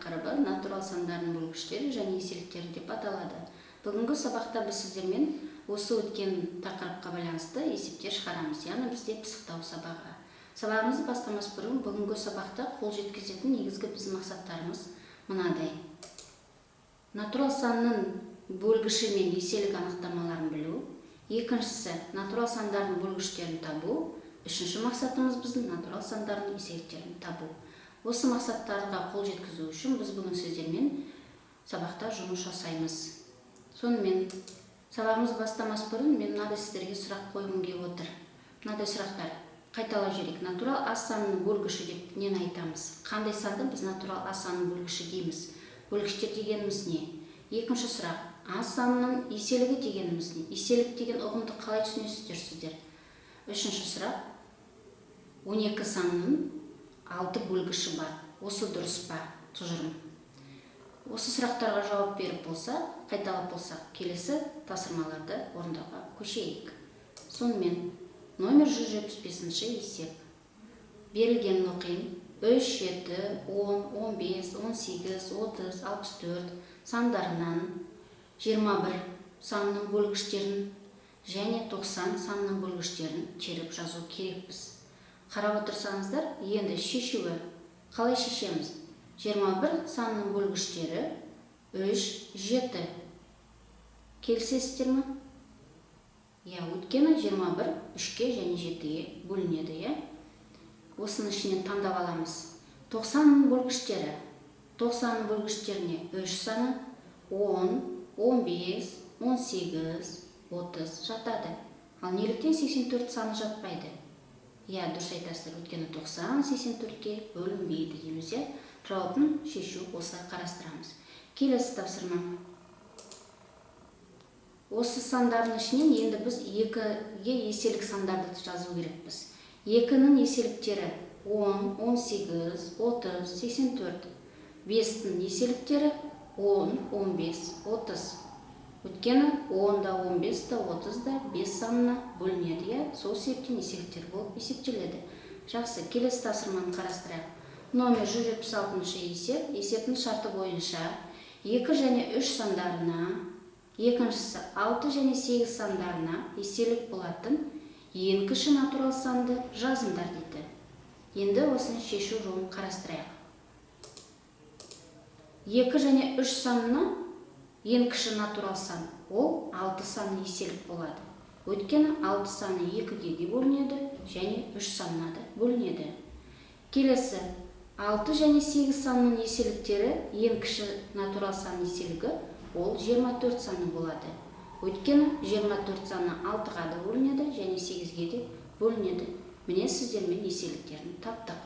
Тақырыбы «Натурал сандардың бөлгіштері және еселіктері» деп аталады. Бүгінгі сабақта біз сіздермен осы өткен тақырыпқа байланысты есептер шығарамыз, яғни бізде пысықтау сабағы. Сабағымызды бастамас бұрын бүгінгі сабақта қол жеткізетін негізгі біздің мақсаттарымыз мынадай: натурал санның бөлгіші мен еселік анықтамаларын білу, екіншісі – натурал сандардың бөлгіштерін табу, үшінші мақсатымыз біздің – натурал сандардың еселіктерін табу. Осы мақсаттарға қол жеткізу үшін біз бүгін сіздермен сабақта жұмыс жасаймыз. Сонымен, сабағымызды бастамас бұрын мен мынадай сіздерге сұрақ қойғым келіп отыр. Мынадай сұрақтар қайталап жіберейік. Натурал аз санының бөлгіші деп нені айтамыз? Қандай санды біз натурал аз санының бөлгіші дейміз? Бөлгіштер дегеніміз не? Екінші сұрақ: аз санының еселігі дегеніміз не? Еселік деген ұғымды қалай түсінесіздер сіздер? Үшінші сұрақ: 12 санының алты бөлгіші бар, осы дұрыс па тұжырым? Осы сұрақтарға жауап беріп болса, қайталап болсақ, келесі тапсырмаларды орындауға көшейік. Сонымен, номер 175 есеп. Берілгенін оқиын: 3, 7, 10, 15, 18, 30, 64 сандарынан 21 санының бөлгіштерін және 90 санының бөлгіштерін теріп жазу керекпіз. Қарап отырсаңыздар, енді шешуі қалай шешеміз? 21 санының бөлгіштері 3, 7. Келісесіздер ме? Иә, өйткені 21 3-ке және 7-ге бөлінеді, иә. Осының ішінен таңдап аламыз. 90-ның бөлгіштері. 90-ның бөлгіштеріне 3 саны, 10, 15, 18, 30 жатады. Ал неліктен 84 саны жатпайды? Иә, дұрыс айтасыздар, өйткені 90 84-ке бөлінбейді дейміз, иә. Жауабын шешу осылай қарастырамыз. Келесі тапсырма. Осы сандардың ішінен енді біз екіге еселік сандарды жазу керекпіз. Екінің еселіктері 10, 18, 30, 84. Бестің еселіктері 10, 15, 30. Өйткені 10 да, 15 та, 30 да 5 санына бөлінеді, иә, сол себептен еселіктер болып есептеледі. Жақсы, келесі тапсырманы қарастырайық. Номер 176 есеп. Есептің шарты бойынша 2 және 3 сандарына, екіншісі 6 және 8 сандарына еселік болатын ең кіші натурал санды жазыңдар дейді. Енді осыны шешу жолын қарастырайық. 2 және 3 санына ең кіші натурал сан ол 6 саны еселік болады. Өйткені 6 саны 2-ге де бөлінеді және 3 санына да бөлінеді. Келесі 6 және 8 санының еселіктері, ең кіші натурал сан еселігі ол 24 саны болады. Өйткені 24 саны 6-ға да бөлінеді және 8-ге де бөлінеді. Міне, сіздермен еселіктерін таптық.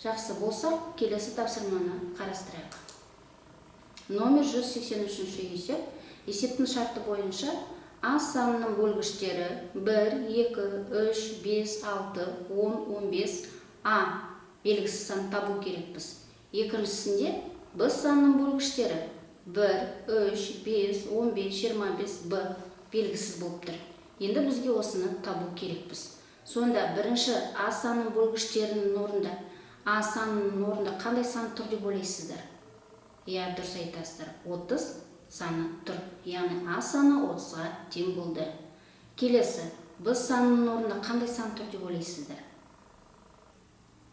Жақсы болса, келесі тапсырманы қарастырайық. Номер 183 есеп. Есептің шарты бойынша а санының бөлгіштері 1, 2, 3, 5, 6, 10, 15, а белгісіз сан табу керекпіз. Екіншісінде б санының бөлгіштері 1, 3, 5, 15, 25, б белгісіз болып тұр. Енді бізге осыны табу керекпіз. Сонда бірінші а санының бөлгіштерінің орнында, а санының орнында қандай сан тұр деп ойлайсыздар? Иә, дұрыс айтасыздар, 30 саны тұр, яғни а саны 30-ға тең болды. Келесі б санының орнында қандай сан тұр деп ойлайсыздар?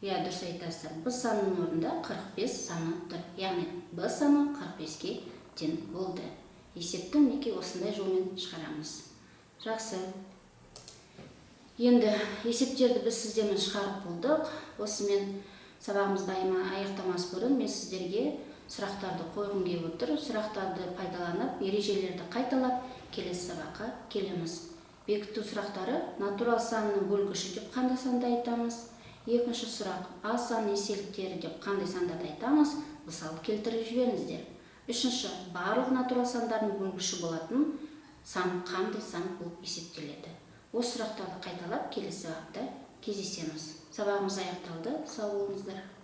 Иә, дұрыс айтасыздар, б санының орнында 45 саны тұр, яғни б саны 45-ке тең болды. Есепті, мінекей, осындай жолмен шығарамыз. Жақсы, енді есептерді біз сіздермен шығарып болдық. Осымен сабағымызды аяқтамас бұрын мен сіздерге сұрақтарды қойғым келіп отыр. Сұрақтарды пайдаланып, ережелерді қайталап, келесі сабаққа келеміз. Бекіту сұрақтары: натурал санының бөлгіші деп қандай санды айтамыз? Екінші сұрақ: а санының еселіктері деп қандай сандарды айтамыз? Мысал келтіріп жіберіңіздер. Үшінші: барлық натурал сандардың бөлгіші болатын сан қандай сан болып есептеледі? Осы сұрақтарды қайталап, келесі сабақта кездесеміз. Сабағымыз аяқталды, сау болыңыздар.